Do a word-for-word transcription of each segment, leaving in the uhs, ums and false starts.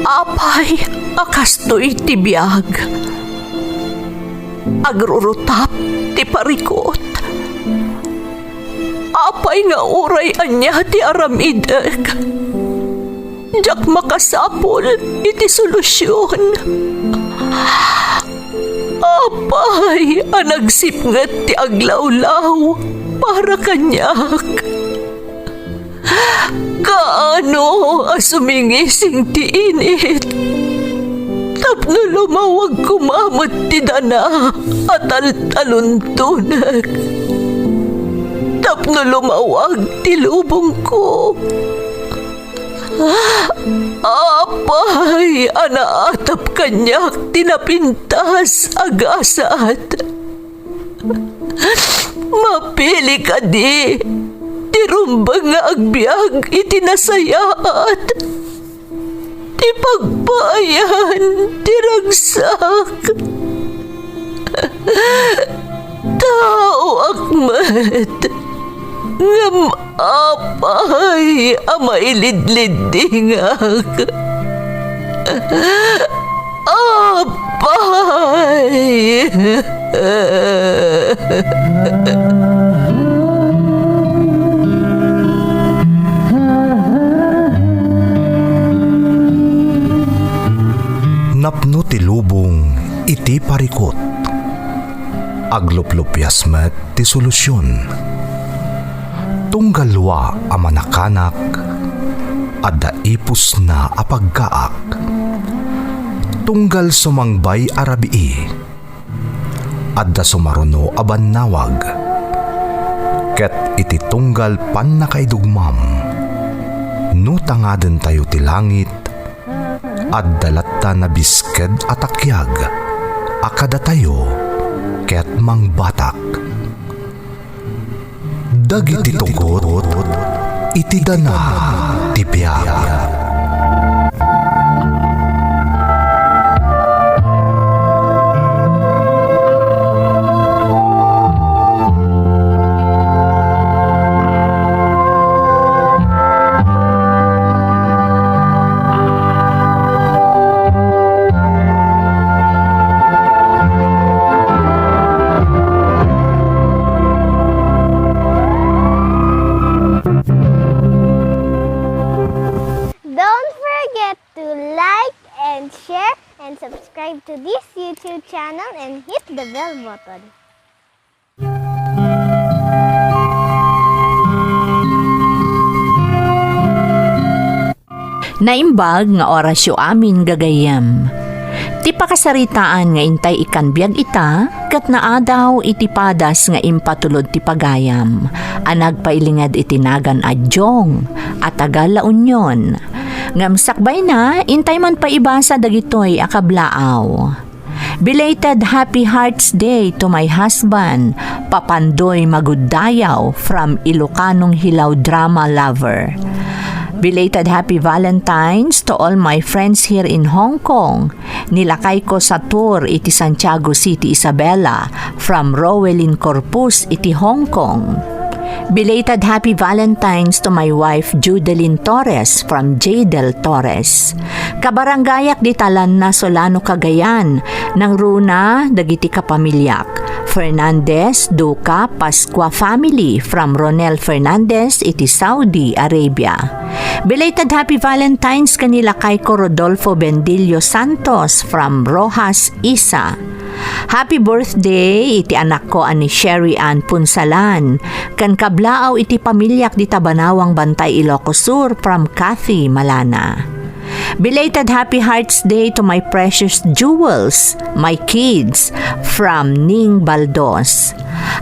Apay a kastoy ti biag? Agrurutap ti parikut. Apay nga uray ania ti aramidek, diak makasapul iti solusion. Apay a nagsipnget ti aglawlaw para kaniak? Kaano a sumingising ti init tapno lumawag koma met ti dana a taltaluntonek, tapno lumawag ti lubongko? Apay a naatap kaniak ti napintas a gasat? Mapili kadi ti rumbeng nga agbiag iti nasayaat, ti pagpaayan ti ragsak? Taoak met, ngem apay a mailidliddingak? Apay! Napno ti lubong iti parikut. Agluplupias met ti solusion. Tunggal lua a manakanak, adda ipusna a paggaak. Tunggal sumangbay a rabii, adda sumaruno a bannawag. Ket iti tunggal pannakaidugmam, no tangadentayo ti langit, adda latta nabisked a takiag a kadatayo ket mangbatak. Dagiti tugot iti dana ti biag. Don't forget to like and share and subscribe to this YouTube channel and hit the bell button. Naimbag nga orasyo amin gagayyem. Ti pakasaritaan nga intay ikkan biag ita, ket naadaw iti padas nga impatulod ti pagayam a nagpailinged iti nagan a Jong a taga La Union. Ngem sakbayna, intay man pay ibasa dagitoy a kablaaw. Belated Happy Hearts Day to my husband, Papandoy Maguddayaw from Ilocanong Hilaw Drama Lover. Belated Happy Valentine's to all my friends here in Hong Kong. Nilakayko sa tour iti Santiago City, Isabela, from Rowelyn Corpus iti Hong Kong. Belated Happy Valentine's to my wife, Judeline Torres, from Jadel Torres. Kabarangayak dita Lanna, Solano, Cagayan. Nangruna dagiti kapamiliak. Fernandez, Duca, Pascua family from Ronel Fernandez iti Saudi Arabia. Belated Happy Valentine's ken ni lakayko Rodolfo Bendillo Santos from Roxas, Isa. Happy birthday iti anakko a ni Sherry Ann Punsalan, ken kablaaw iti pamiliak dita Banaoang Bantay, Ilocos Sur, from Kathy Malana. Belated Happy Hearts Day to my precious jewels, my kids, from Ning Baldos.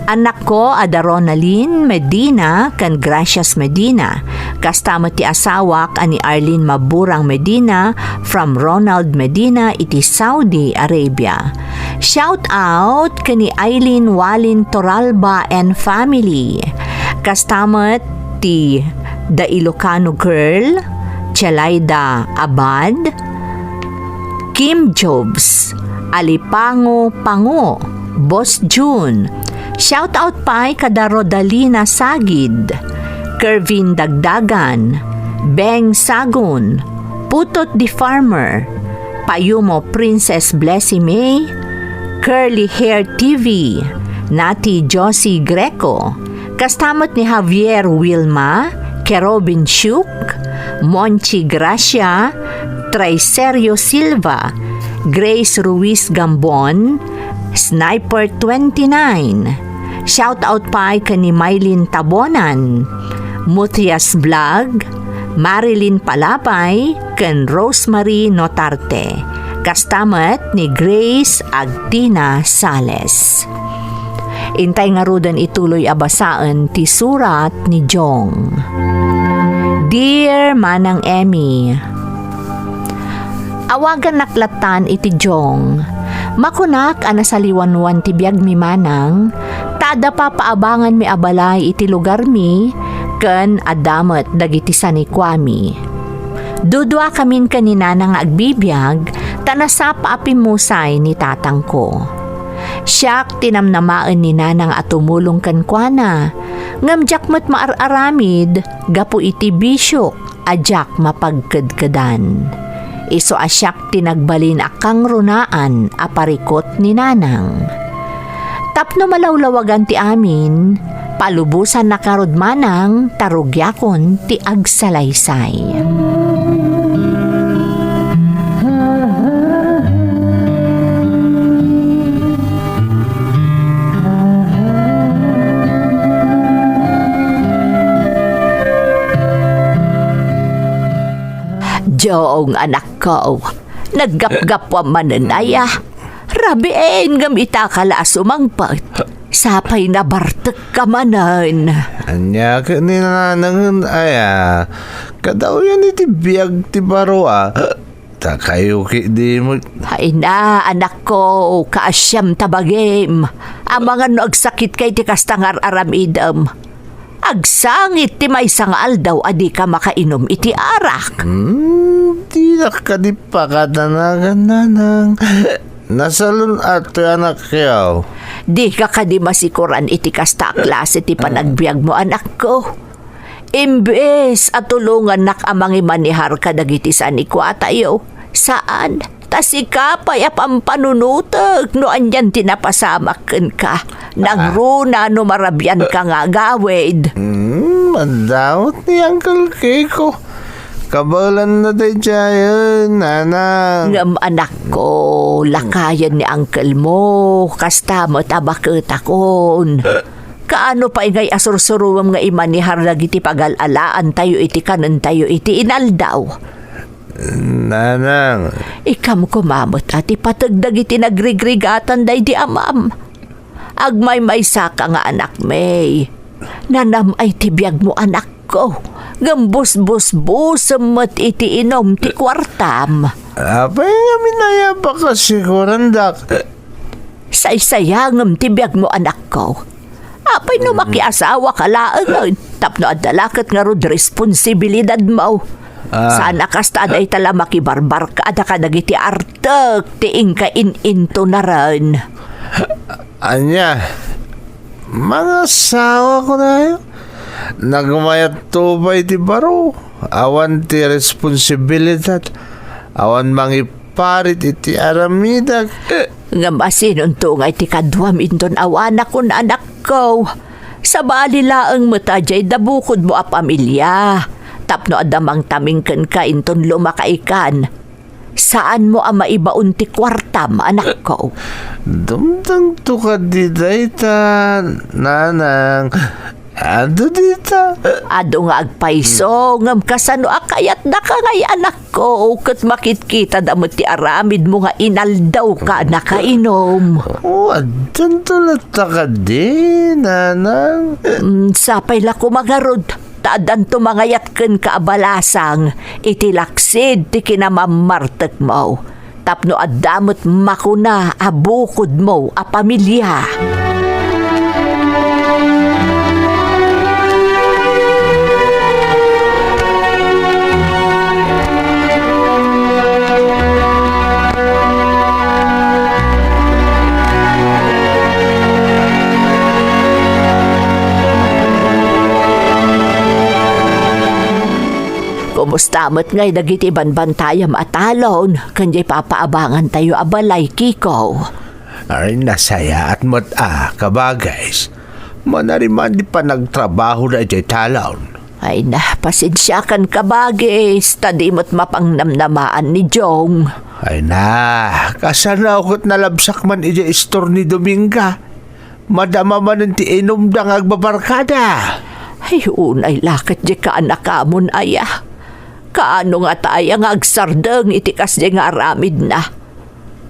Anakko a da Ronalyn Medina ken Gracias Medina. Kasta met ti asawak a ni Arlene Maburang Medina from Ronald Medina iti Saudi Arabia. Shout out ken ni Eileen Walin Toralba and family. Kasta met ti The Ilocano Girl, Chelaida Abad, Kim Jobs, Alipango Pango, Boss June. Shout out pay kada Rodalina Sagid, Kervin Dagdagan, Beng Sagun, Putot the Farmer, Payumo Princess Blessy May, Curly Hair T V, Nati Josie Greco, kasta met ni Javier Wilma, Kerobin Shuk, Monchi Gracia, Tricerio Silva, Grace Ruiz Gambon, Sniper twenty-nine. Shout out pay ken ni Mylene Tabonan, Mutias Vlog, Marilyn Palabay, ken Rosemary Notarte. Kasta met ni Grace Agtina Sales. Intay ngaruden ituloy a basaen ti surat ni Jong. Dear Manang Emmy, awagannak lattan iti Jong. Makunak a nasaliwanwan ti biagmi manang, ta adda papaabanganmi a balay iti lugarmi, ken adda met dagiti sanikuami. Duduakamin ken ni Nana nga agbibiag, ta nasapa a pimmusay ni tatangko. Siak ti namnamaen ni Nana nga tumulong kenkuana, ngem diak met maar-aramid gapu iti bisiok a diak mapagkedkedan. Isu a siak ti nagbalin a kangrunaan a parikut ni Nanang. Tapno malawlawagan ti amin, palubosannak ngarud manang ta rugiakon ti agsalaysay. Jong, anakko, naggapgapuam manen aya. Rabiin ngem ita ka la a sumangpet. Sapay nabartekka manen. Ania ket ni nanangen aya? Kadawyan iti biag ti baro a. Ta kayo ketdi met. Ay na, anakko, kaasiam ta bagim. Amangan no agsakitka iti kasta nga ar-aramidem. Agsangit ti maysa nga aldaw a dika makainum iti arak. Hmm, dinak kadi pakatanagan, nanang. Nasalun-at toy anakyo. Dika kadi masikoran iti kasta a klase ti panagbiagmo, anakko. Imbes a tulongannak a mangimanihar kadagiti sanikuatayo, saan, ta sika pay a pampanunotek no anian ti napasamak kenka. Nangruna no marabianka nga agawid. Hmm, maddaot ni Uncle Kiko. Kabaelanna daydiayen, nanang. Ngem anakko, lakayen ni uncle mo, kasta met a baketakon. Kaano pay ngay a sursuruem nga imanihar dagiti pagal-alaantayo iti kanentayo iti inaldaw? Nanang. Ikam koma met a ti pateg dagiti nagrigrigatan daydi amam. Agmaymaysaka nga anakmi. Nanam-ay ti biagmo, anakko, ngem busbusbusem met iti inum ti kuartam. Apay ngamin aya a pakasikorandak? Saysayangem ti biagmo, anakko. Apay no makiasawaka laengen tapno adda la ket ngarud responsibilidadmo? Ah. Saan a kasta a dayta la makibarbarkaada kadagiti artek ti inka in-intonaren. Ania? Mangasawa kunayo? Nagmayatto pay ti baro. Awan ti responsibilidad. Awan mangiparit iti aramidak. Ngem asinonto ngay ti kaduam inton awanakon, anakko? Sabali laeng met a diay da bukodmo a pamilia. Tapno adda mangtaming kenka inton lumaka ikan. Saanmo a maibaon ti kuartam, anakko. Dumtengto kadi dayta, nanang. Adu dita. Adu nga agpayso, ngem kasano a kayatdaka ngay, anakko, ket makitkitada met ti aramidmo nga inaldawka a nakainum. O, addanto latta kadi, nanang. Mm, sapay la koma ngarud. Ta addanto mangayat kenka a balasang iti laksid ti kinamammartekmo, tapno adda met makuna a bukodmo a pamilia. Kumusta met ngay dagiti banbantayam a talon ken diay papaabangantayo a balay, Kiko? Ay, nasayaat met a, kabagis. Manariman di panagtrabaho da idiay talon. Ay na, pasensiakan, kabagis, ta di met mapangnamnamaan ni Jong. Ay na, kasano ket nalabsak man idiay istor ni Dominga? Madama manen ti inumda nga agbabarkada. Ay, unay la ket diay kaanakamon, aya. Kaano ngata aya nga agsardeng iti kasdiay nga aramidna?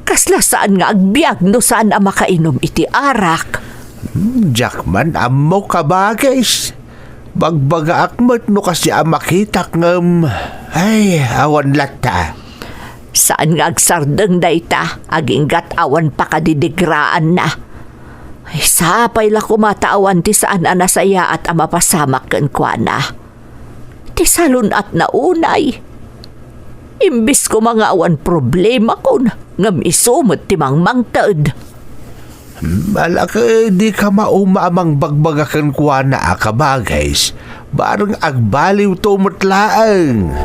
Kasla saan nga agbiag no saan a makainum iti arak. Hmm, diak man ammo, kabagis. Bagbagaak met no kasdiay a makitak ngem, ay, awan latta. Saan nga agsardeng dayta, aginggat awan pakadidigraanna. Ay, sapay la koma ta awan ti saan a nasayaat a mapasamak kenkuana. Ti salun-atna unay. Imbes koma nga awan problemakon, ngem isu met ti mangmangted. Ala ket dika mauma a mangbagbaga kenkuana a, kabagis, bareng agbaliwto met laeng.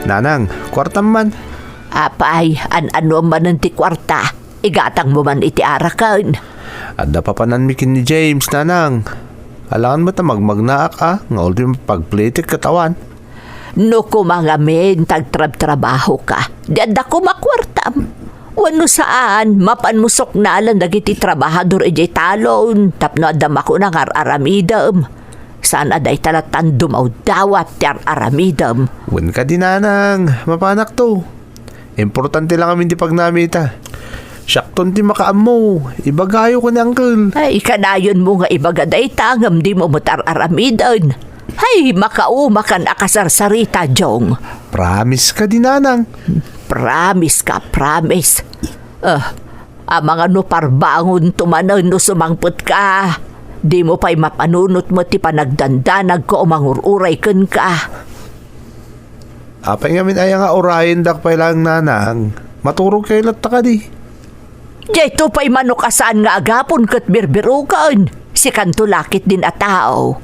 Nanang, kuartam man. Apay, an-anuam manen ti kuarta? Igatangmo man iti araken. Adda papananmi ken ni James, Nanang. Alangan met a magmagnaak a, nga ultim pagplitek ket awan. No koma ngamin ta agtrabtrabahoka, di adda koma kuartam. Wenno saan, mapanmo suknalan dagiti trabahador idiay talon tapno adda makuna nga ar-aramidem. Saan a dayta latta a dumawdawat ti ar-aramidem. Wen kadi, Nanang, mapanakto. Importante la ngamin ti pagnamita. Siakton ti makaammo. Ibagayo ken ni Uncle. Ay, kanayonmo nga ibaga dayta ngem dimo met ar-aramiden. Ay, makaumakan a kasarsarita, Jong. Promise kadi, Nanang? Promise ka, promise. Ah, amangan no parbangonto manen no sumangpetka. Dimo pay mapanunot met ti panagdandanagko o mangur-uray kenka. Apay ngamin aya nga urayendak pay laeng, Nanang? Maturogkayo latta kadi? Dayto pay manok a saan nga agapon ket birbiroken. Sikanto la ketdin a tao.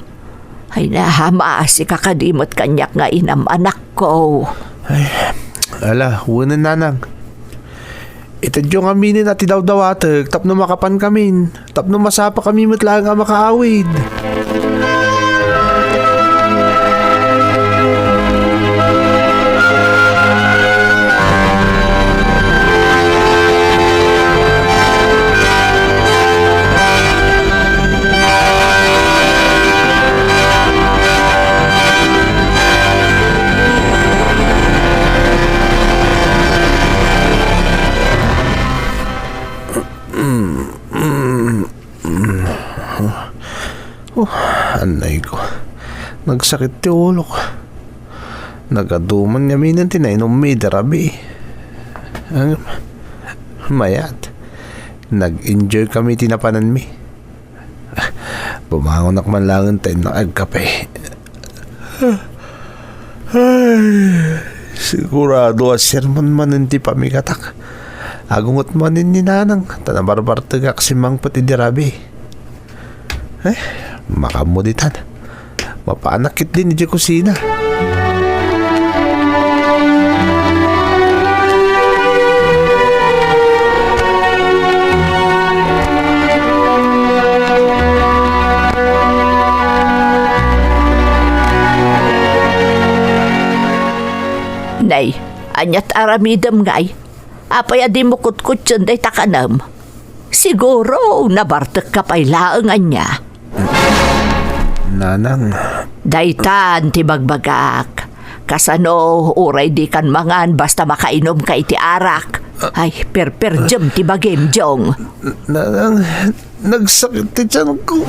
Ay na, maasika kadi met kaniak nga inam, anakko. Ay, ala, wenen, Nanang. Itedyo ngaminen a ti dawdawatek tapno makapankamin, tapno masapakami met laeng a makaawid. Oh, anay ko. Nagsakit ti ulok. Nagaduman ngaminen ti nainummi idi rabii. Ang mayat. Nag-enjoy kami ti napananmi. Bumangonak man laeng ta innak agkape. Ay, sigurado a sermon manen ti pamigatak. Agungot manen ni Nanang, ta nabarbartegak simmangpet idi rabii. Eh, makaammo ditan. Mapanak ketdin idiay kusina. Nay, ania ti aramidem, ngay? Apay a dimo kutkutien dayta kanem? Siguro, nabartekka pay laeng, ania? Nanang. Daytan ti bagbagak. Kasano, uray dikan mangan basta makainumka iti arak? Ay, perperdiem ti bagim, Jong. Nanang, nagsakit ti tiyanko.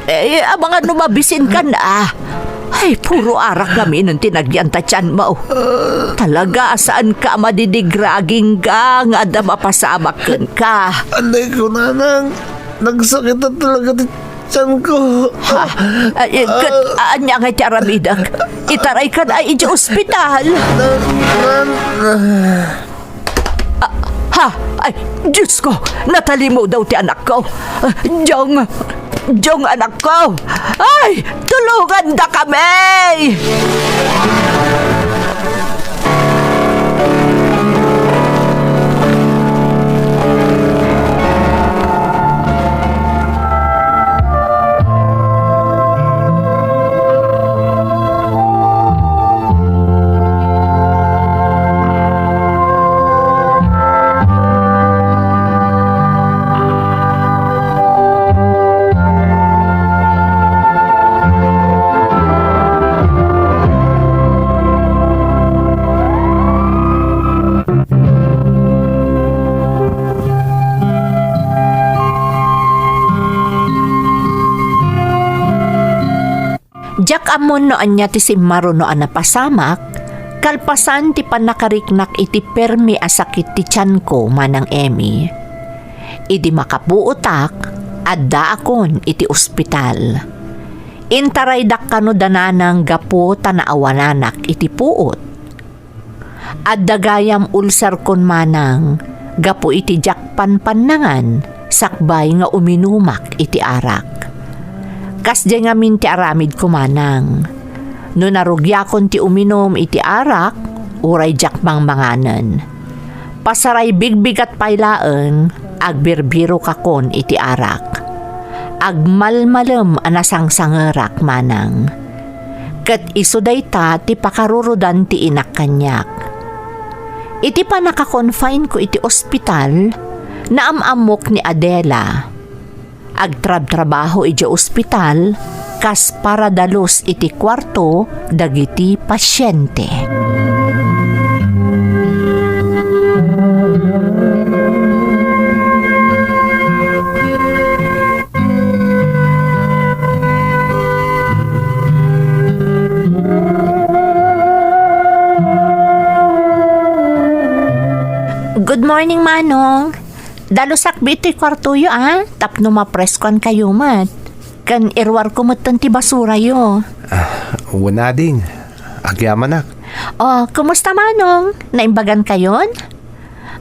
Eh, amangan no mabisinkan a. Ay, puro arak ngamin ti nagyan ta tianmo. Talaga, saanka a madidigra agingga nga adda mapasamak kenka. Anay ko, nanang. Nagsakit na talaga ti tianko. Ha? Ay, ket, ania ngay ti aramidek? Itaraykan a idiay ospital. Na, na, na. Ah, ha? Ay, Diyos ko, natalimudaw ti anakko. Jong, Jong, anakko. Ay, tulongandakami! Diak ammon no ania ti simmaruno a napasamak, kalpasan ti pannakariknak iti permi a sakit ti tianko, Manang Emmy. Idi makapuotak, addaakon iti ospital. Intaraydak kano da nanang gapu ta naawananak iti puot. Adda gayam ulserkon, Manang, gapu iti diak panpannangan sakbay nga uminumak iti arak. Kasdiay ngamin ti aramidko, Manang. No narugiakon ti uminum iti arak, uray diak mangmanganen. Pasaray bigbigat pay laeng, agbirbirokakon iti arak. Agmalmalem a nasangsangerak, Manang. Ket isu dayta ti pakarurudan ti inak kaniak. Iti pannaka-confineko iti ospital, naam-ammok ni Adela. Agtrabtrabaho idiay ospital kas paradalus iti kuarto dagiti pasiente. Good morning, Manong. Dalusak bi itoy kuartoyo, a, tapno mapreskoan kayo met. Ken iruarko metten ti basurayo. Ah, wen, ading. Agyamanak. O, kumusta, Manong? Naimbagan kayon?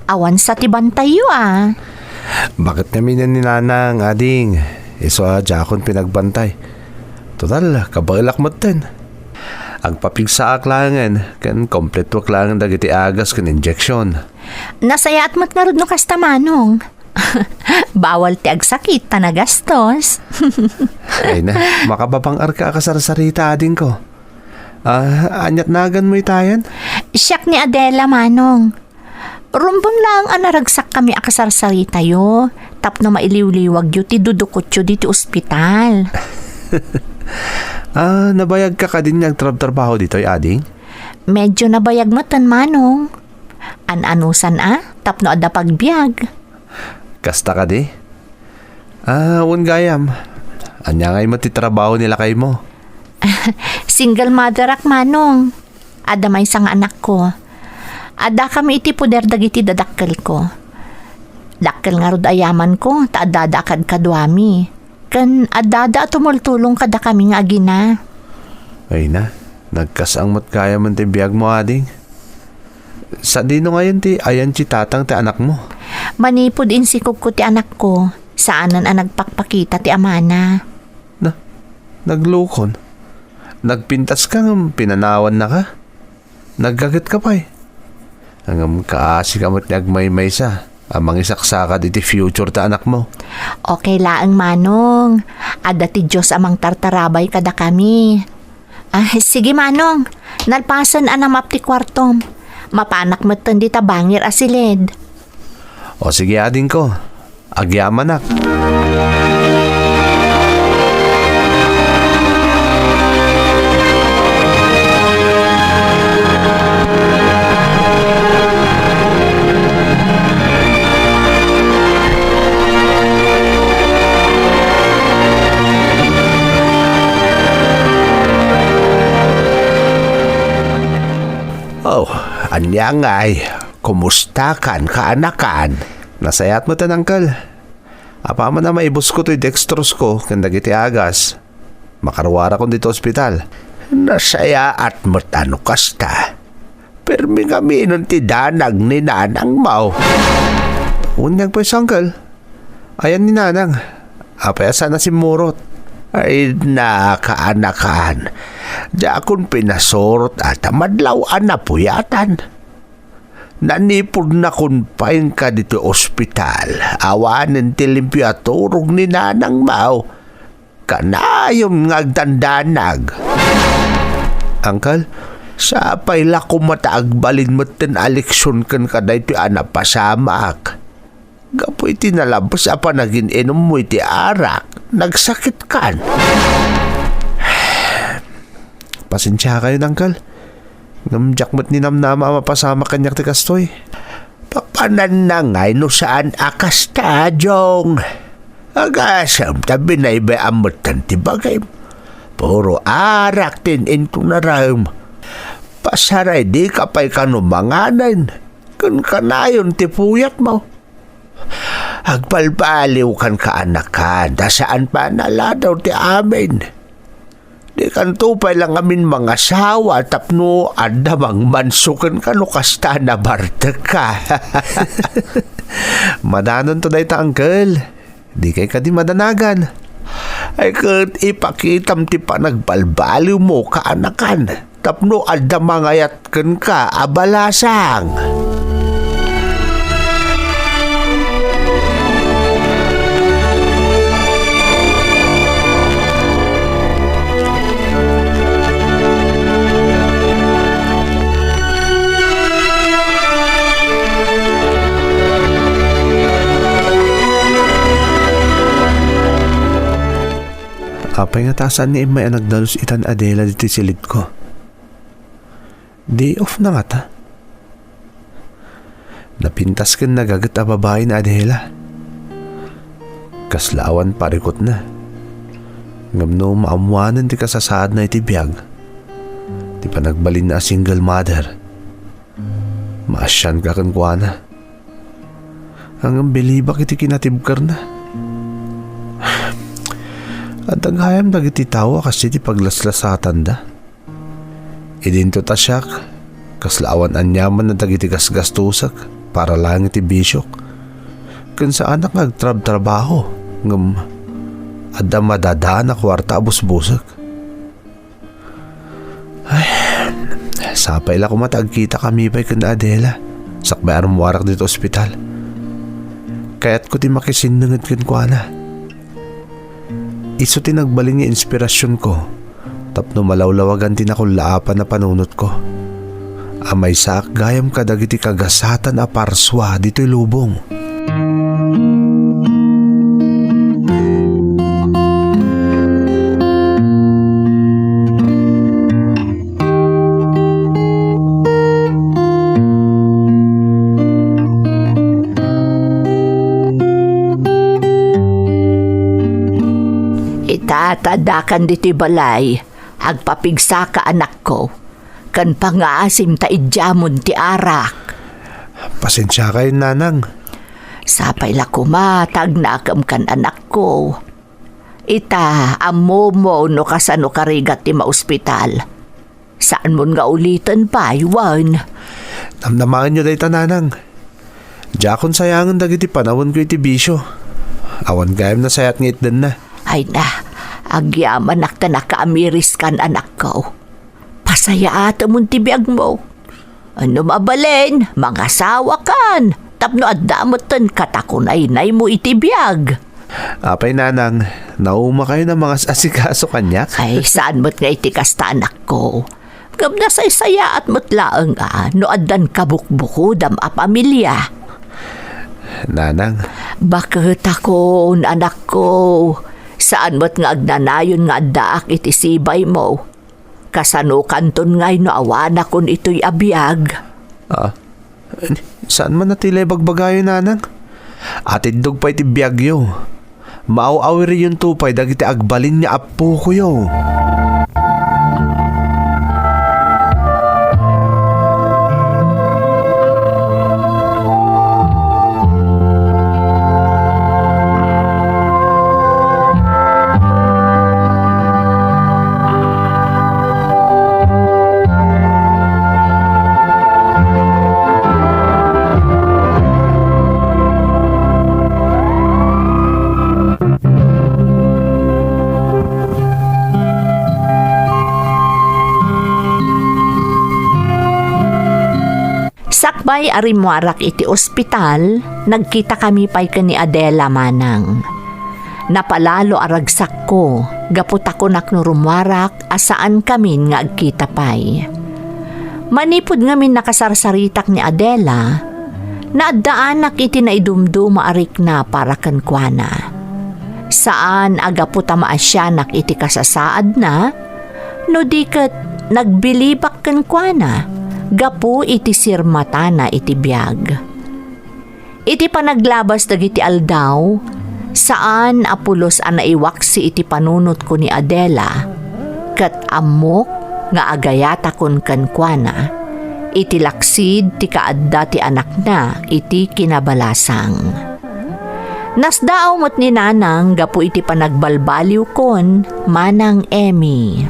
Awan sa ti bantayyo, a. Baket ngamin ni Nanang, ading. Isu a diakon pinagbantay. Total, kabaelak metten. Agpapigsaak laengen, ken kompletuak laengen dagiti agas ken injection. Nasayaat met ngarud no kasta, Manong. Bawal ti agsakit ta nagastos. Ay na, makababang-arka a kasarsarita, adingko. Ah, aniat naganmo itayan? Siak ni Adela, Manong. Rumbeng laeng a naragsakkami a kasarsaritayo tapno mailiwliwagyo ti dudukotyo ditoy ospital. Ah, nabayagka kadin nga agtrabtrabaho ditoy, ading? Medyo nabayag metten, Manong. An-anusan a, tapno adda pagbiag. Kasta kadi? Ah, wen gayam. Ania ngay met ti trabaho ni lakaymo? Single motherak, Manong. Adda maysa nga anakko. Addakami iti poder dagiti dadakkelko. Dakkel ngarud a yamanko, ta addada a kadkaduami. Ken addada a tumultulong kadakami nga agina. Ay na, nagkas-ang met gayamen ti biagmo, ading. Sadino ngayon ti ayan ti tatang ti anakmo? Manipud insikogko ti anakko, saanen a nagpakpakita ti amana. Na, naglukon. Nagpintaska ngem pinanawannaka? Naggagetka pay. Ngem kaasika met ti agmaymaysa a mangisaksakad iti future ti anakmo. Okay laeng, Manong. Adda ti Dios a mangtartarabay kadakami. Ah, sige, Manong. Nalpasen a namap ti kuartom. Mapanak metten dita bangir a siled. O sige, adingko. Agyamanak. Ania ngay, kumustakan, kaanakan? Nasayaat metten, Uncle. Apaman a maibusko toy dextrose ko ken dagiti agas, makaruarakon ditoy ospital. Nasayaat met a no kasta. Permi ngaminen ti danag ni nanangmo. Wen nga agpayso, Uncle. Ayan ni nanang. Apay a saan a simmurot? Ay, nakaanakan. Diakon pinasurot a ta madlaw a napuyatan. Nanipudnakon pay inka ditoy ospital. Awanen ti limpio a turog ni nanangmo. Kanayon nga agdandanag. Uncle, sapay la koma ta agbalin metten a leksion kenka daytoy a napasamak. Gapu iti nalabes a panagin-inummo iti arak, nagsakitkan. Pasensiakayon, Uncle. Ngem diak met ninamnama a mapasamak kaniak ti kastoy. Papananna ngay no saan a kasta, Jong. Agasem ta binaybay-am metten ti bagim. Puro arak ti in-intunarem. Pasaray dika pay kano manganen. Ken kanayon ti puyatmo. Agbalbaliwkan, kaanakan, ta saan pay a naladaw ti amin. Dikanto pay la ngamin mangasawa tapno adda mangmanso kenka no kasta a nabartekka. Madanonto dayta, Uncle. Dikay kadi madanagan. Ay ket ipakitam ti panagbalbaliwmo, kaanakan, tapno adda mangayat kenka a balasang. Apay ngata a saan ni immay a nagdalus itan Adela ditoy silidko? Day off na ngata. Napintas ken nagaget a babai ni Adela. Kasla awan parikutna. Ngem no maammoanen ti kasasaadna iti biag, ti panagbalinna a single mother, maasianka kenkuana. Ngem bilibak iti kinatibkerna. Adda gayam dagiti tao a kasdi ti paglaslasatanda. Idinto ta siak, kasla awan aniamanna dagiti gasgastosek para laeng iti bisiok. Ken saanak nga agtrabtrabaho, ngem adda madadaan a kuarta a busbusek. Ay, sapay la koma ta agkitakami pay ken Adela, sakbay a rummuarak ditoy ospital. Kayatko ti makisinnenged kenkuana. Isu ti nagbalin nga inspirasionko tapno malawlawagan ti nakullaapan a panunotko. A maysaak gayam kadagiti kagasatan a parsua ditoy lubong. Ita ta addakan ditoy balay, agpapigsaka, anakko, ken pangaasim ta idiamon ti arak. Pasensiakayon, nanang. Sapay la koma ta agnakem kan anakko. Ita, ammomo no kasano karigat ti maospital. Saanmon nga uliten pay, wen? Namnamaenyo dayta, nanang. Diakon sayangen dagiti panawenko iti bisio. Awan gayam nasayaat nga itdenna. Ay na, agyamanak ta nakaamiriskan, anakko. Pasayaatemon ti biagmo. No mabalin, mangasawakan, tapno adda metten katakunaynaymo iti biag. Apay, nanang, naumayo a mangas-asikaso kaniak? Ay, saan met nga iti kasta, anakko. Ngem nasaysayaat met laeng a no addan kabukbukodam a pamilia. Nanang. Baketakon, anakko. Saan met nga agnanayon nga addaak iti sibaymo. Kasanokanton ngay no awanakon itoy a biag? Ah, saan man a ti la ibagbagayo, nanang. Atiddog pay ti biagyo. Maaw-awiriyonto pay dagiti agbalin nga appokoyo. Sakbay a rimmuarak iti ospital, nagkitakami pay ken ni Adela manang. Napalalo a ragsakko gapu ta kunak no rummuarak a saankamin nga agkita pay. Manipud ngamin nakasarsaritak ni Adela, naaddaanak iti naidumduma a rikna para kenkuana. Saan a gapu ta maasianak iti kasasaadna, no di ket nagbilibak kenkuana gapu iti sirmatana iti biag. Iti panaglabas dagiti aldaw, saan a pulos a naiwaksi iti panunotko ni Adela, ket ammok nga agayatakon kenkuana iti laksid ti kaadda ti anakna iti kinabalasang. Nasdaaw met ni Nanang gapu iti panagbalbaliwkon, Manang Emmy.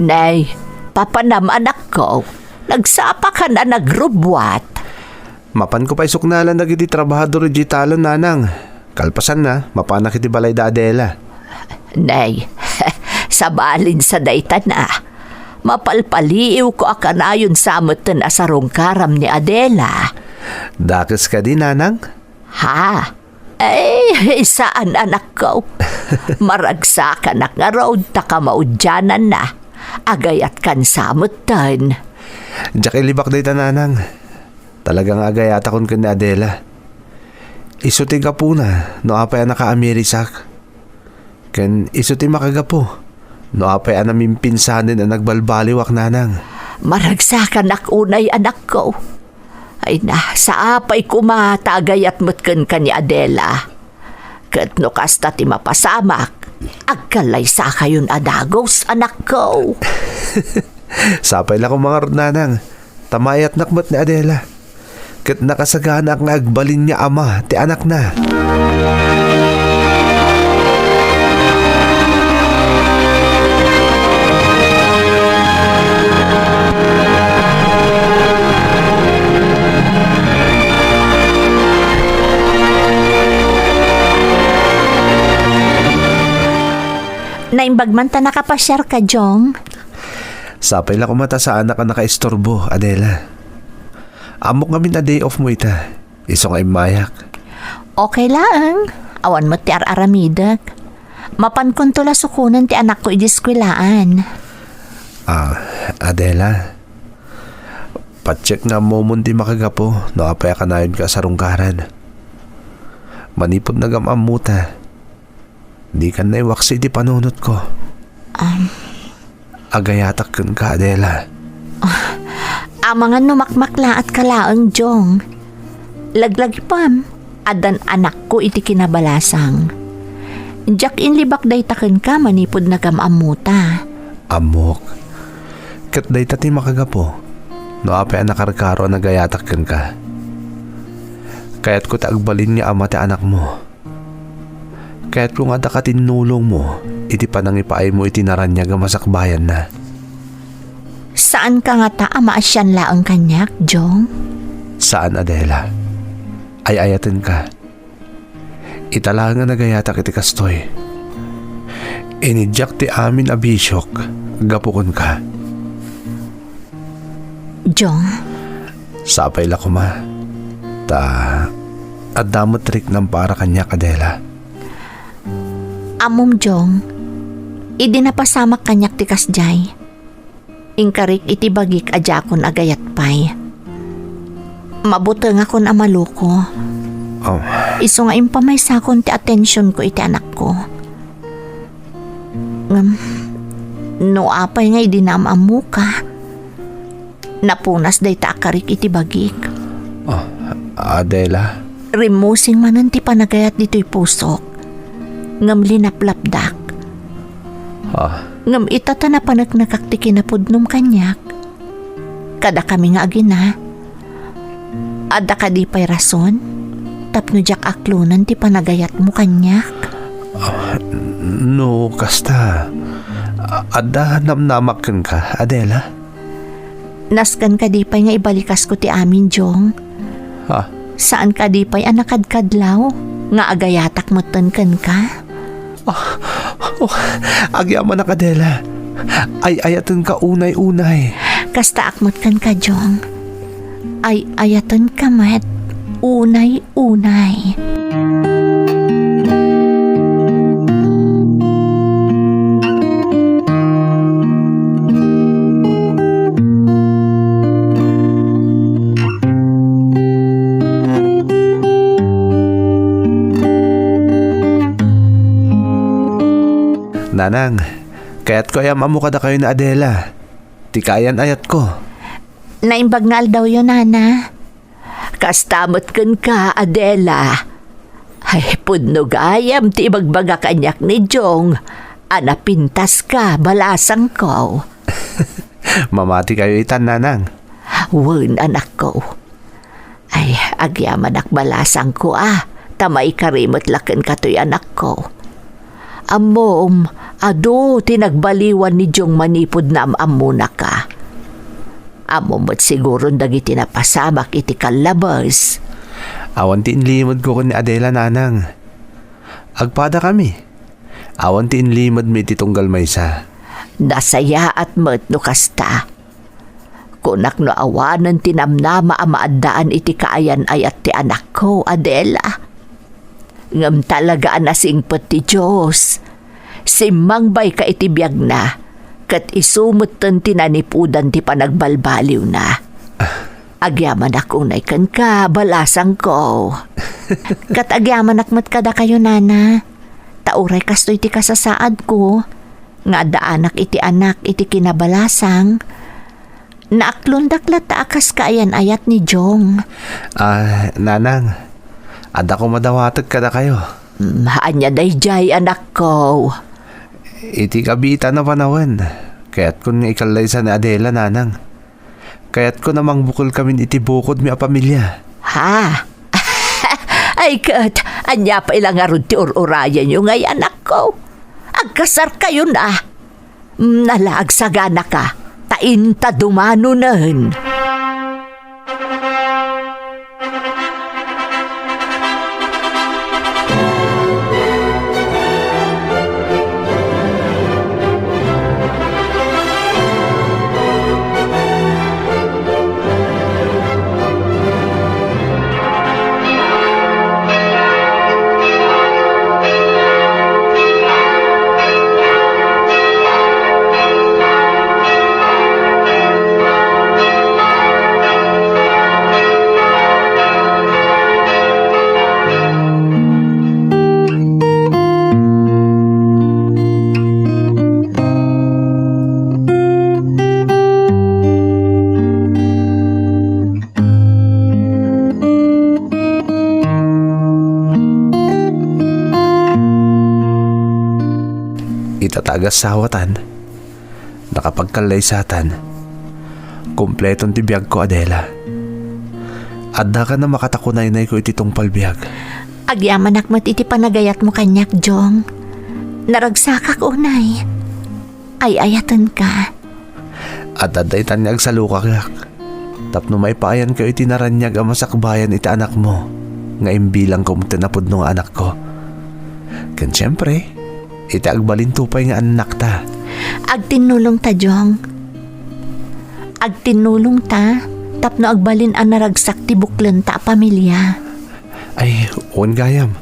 Nay, papanam, anakko. Nagsapakan a nagrubbuat. Mapanko pay suknalan dagiti trabahador idiay talon, Nanang. Kalpasanna, mapanak iti balay da Adela. Nay, sabalin sa dayta na. Mapalpaliiwko a kanayon sa metten a sarungkaram ni Adela. Dakes kadi, Nanang? Ha? Ay, saan, anakko. Maragsakanak ngarud ta kamaudiananna. Agayatkan sa metten. Diak ilibak dayta, Nanang. Talaga nga agayatakon ken ni Adela. Isu ti gapuna no apay a nakaamirisak. Ken isu ti makagapu no apay a namimpinsanen a nagbalbaliwak, Nanang. Maragsakanak unay, anakko. Ay na, saapay koma ta agayat met kenka ni Adela. Ket no kasta ti mapasamak, agkallaysakayon a dagus, anakko. Sapay la koma ngarud, Nanang, ta maayatnak met ni Adela. Ket nakasaganaak nga agbalin nga ama ti anakna. Naimbag man ta nakapasiarka, Jong. Sapay la koma ta saanak a nakaisturbo, Adela. Ammok ngamin a day off mo ita. Isu nga immayak. Okay laeng. Awan met ti ar-aramidek. Mapankonto la sukonen ti anakko idiay eskwelaan. Ah, Adela, patiek nga ammomon ti makagapu no apay a kanayonka a sarungkaran. Manipud nagam-ammota, dikan naiwaksi iti panunotko. Um, Agayatak kenka, Adela. Amangan no makmaklaatka laeng, Jong. Laglagipem, addan anakko iti kinabalasang. Diak inlibak dayta kenka manipud nagam-ammota. Ammok. Ket dayta ti makagapu no apay a nakarkaro a nagayatak kenka. Kayatko ti agbalin nga ama ti anakmo. Kayatko nga adda katinnulongmo iti panangipaaymo iti naraniag a masakbayanna. Saanka ngata a maasian laeng kaniak, Jong? Saan, Adela. Ay-ayatenka. Ita laeng a nagayatak iti kastoy. Inidiak ti amin a bisiok gapu kenka. Jong? Sapay la koma. Ta, adda met riknam para kaniak, Adela. Ammom, Jong, idi napasamak kaniak ti kasdiay, inkarik iti bagik a diakon agayat pay. Mabutengakon a maloko. Oh. Isu nga impamaysakon ti atensionko iti anakko. Ngem, no apay nga idi naam-ammoka, napunas dayta a karik iti bagik. Ah, Adela? Rimmusing manen ti panagayat ditoy pusok, ngem linaplapdak. Ah. Ngem ita ta napaneknekak ti kinapudnom kaniak. Kadakami nga agina, adda kadi pay rason tapno diak aklonen ti panagayatmo kaniak? Ah, no kasta, a-, adda namnamak kenka, Adela? Nasken kadi pay nga ibalikasko ti amin, Jong? Ha? Saan kadi pay a nakadkadlaw nga agayatak metten kenka? Ah, oh, agyamanak, Adela. Ay-ayatenka unay-unay. Kastaak met kenka, Jong. Ay-ayatenka met unay-unay. Nanang, kayatko a am-ammo kadakayo ni Adela. Ti kaayan-ayatko. Naimbag nga aldawyo, Nana. Kasta met kenka, Adela. Ay, pudno gayam ti ibagbaga kaniak ni Jong a napintaska, balasangko. Mamatikayo itan, Nanang. Wen, anakko. Ay, agyamanak, balasangko a, ta maikari met la kenka toy, anakko. Ammom, adu ti nagbaliwan ni Jong manipud naam-ammonaka. Ammom met siguron dagiti napasamak iti kallabes. Awan ti inlimedko ken ni Adela, Nanang. Agpadakami. Awan ti inlimedmi iti tunggal maysa. Nasayaat met no kasta. Kunak no awanen ti namnama a maaddaan iti kaayan-ayat ti anakko, Adela. Ngem talaga a nasingpet ti Dios. Simmangbayka iti biagna, ket isu metten ti nanipudan ti panagbalbaliwna. Agyamanak unay kenka, balasangko. Ket agyamanak met kadakayo, Nana. Ta uray kastoy ti kasasaadko, nga addaanak iti anak iti kinabalasang, naaklondak latta a kas kaayan-ayat ni Jong. Ah, Nanang, adda koma dawatek kadakayo. Mm, ania daydiay, anakko? Iti kabiitan a panawen, kayatkon nga ikallaysa ni Adela, Nanang. Kayatkon a mangbukelkamin iti bukodmi a pamilia. Ha? Ay ket, ania pay la ngarud ti ur-urayenyo ngay, anakko? Agkasarkayon a. Nala, agsaganaka, ta inta dumanonen. Ita ta agassawatan, nakapagkallaysatan, kompleton ti biagko, Adela. Addakan a makatakunaynayko iti tungpal biag. Agyamanak met iti panagayatmo kaniak, Jong. Naragsakak unay. Ay-ayatenka. Adda daytan nga agsalukakak tapno maipaayankayo iti naraniag a masakbayan iti anakmo nga imbilangko metten a pudno nga anakko. Ken siempre, iti agbalinto pay nga annakta. Agtinnulongta, Jong. Agtinnulongta tapno agbalin a naragsak ti buklenta a pamilia. Ay, wen gayam.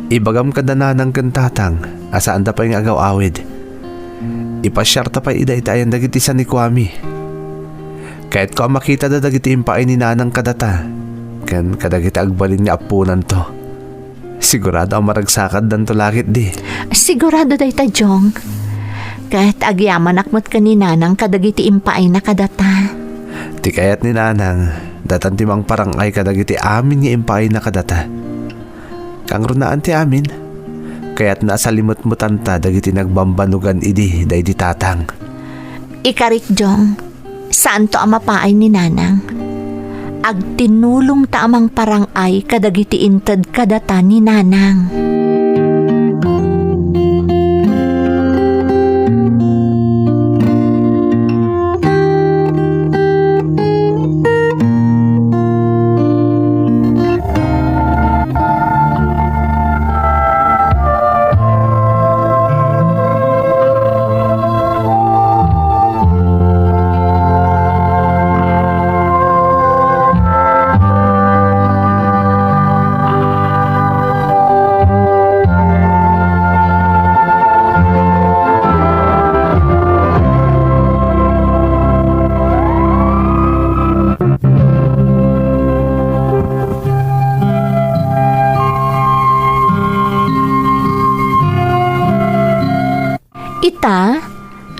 Ibagam kada nanang ken tatang a saanda pay nga agaw-awid. Ipasiarta pay ida iti ayan dagiti sanikuami. Kayatko a makitada dagiti impaay ni nanang kadata, ken kadagiti agbalin nga apponanto. Sigurado a maragsakaddanto la ketdi. Sigurado dayta, Jong. Ket agyamanak met ken ni nanang kadagiti impaayna kadata. Ti kayat ni nanang, datan ti mangparang-ay kadagiti amin nga impaayna kadata. Kangrunaan ti amin, kayatna a salimetmetanta dagiti nagbambanugan idi daydi tatang. Ikarik, Jong, saanto a mapaay ni nanang. Agtinnulongta a mangparang-ay kadagiti inted kadata ni nanang.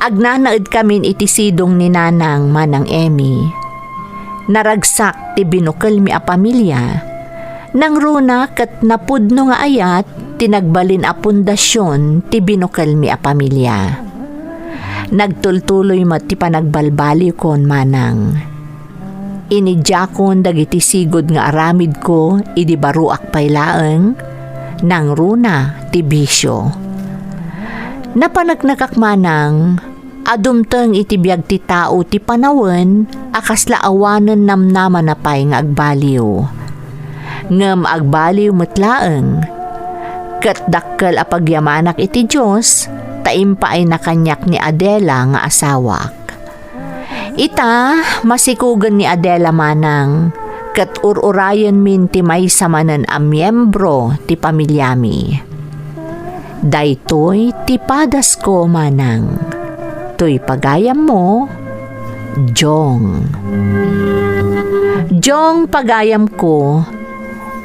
Agnanaedkamin iti sidong ni Nanang, Manang Emmy. Naragsak ti binukelmi a pamilya. Nangruna ket napudno nga ayat ti nagbalin a pundasion ti binukelmi a pamilya. Nagtultuloy met ti panagbalbaliwkon, Manang. Inidiakon dagiti sigud nga aramidko idi baruak pay laeng, nangruna ti bisio. Napaneknekak, Manang, a dumteng iti biag ti tao ti panawen a kasla awanen namnamana pay nga agbaliw. Ngem agbaliw met laeng, ket dakkel a pagyamanak iti Dios ta impaayna kaniak ni Adela nga asawak. Ita, masikugen ni Adela, Manang, ket ur-urayenmin ti maysa manen a miembro ti pamilyami. Daytoy ti padasko, Manang. Toy pagayammo, Jong. Jong, pagayamko,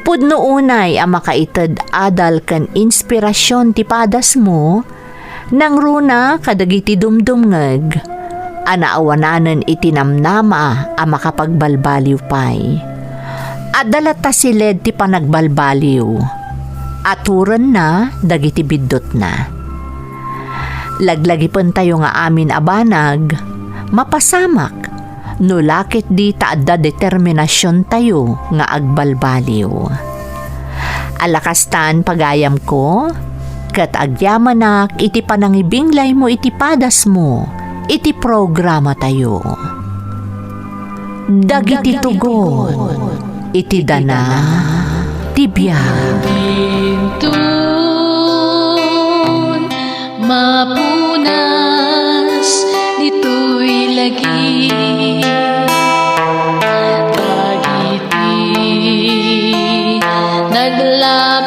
pudno unay a makaited adal ken inspirasyon ti padasmo, nangruna kadagiti dumdumngeg a naawananen iti namnama a makapagbalbaliw pay. Adda latta siled ti panagbalbaliw, aturenna dagiti biddutna. Laglagipentayo nga amin a banag, mapasamak no la ketdi ta adda determinasiontayo nga agbalbaliw. Ala kastan, pagayamko, ket agyamanak iti panangibinglaymo iti padasmo iti programatayo. Dagiti tugon iti dana ti biag. Intun mapunas ditoy lagi. Dagiti nagla-